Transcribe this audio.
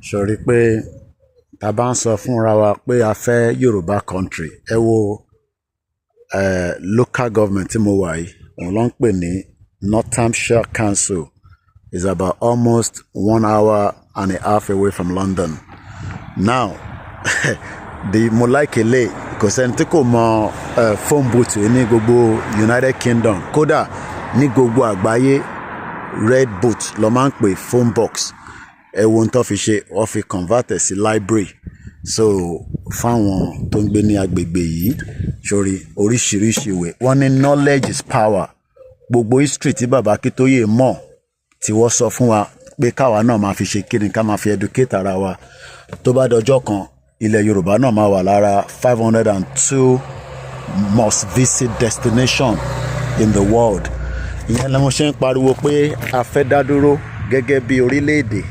Sọrí pé tá a bá ń sọ fúnra wa pé a fẹ́ Yorùbá country, ẹ wo local government tí mo wà yìí, òun ló ń pè ní Nottinghamshire Council, is about almost 1 hour and a half away from London. Now, the mo like ele, kò sẹ́ni tí kò mọ phone booth ní gbogbo United Kingdom, kódà ní gbogbo àgbáyé. Red booth ló máa ń pè phone box. Ẹ wo ohun tó fi ṣe, wọ́n fi convert ẹ̀ sí library. So fáwọn tó ń gbé ní agbègbè yìí, sórí oríṣiríṣi ìwé, wọ́n ní knowledge is power. Gbogbo history tí bàbá Akíntóyè mọ̀, tí wọ́n sọ fún wa pé káwa náà máa fi ṣe kíni, ká máa fi educate ara wa, tó bá dọjọ́ kan, ilẹ̀ Yorùbá náà máa wà lára 502 must visit destination in the world. Ìyẹn ni mo ṣe ń pariwo pé a fẹ́ dá dúró gẹ́gẹ́ bí orílẹ̀-èdè.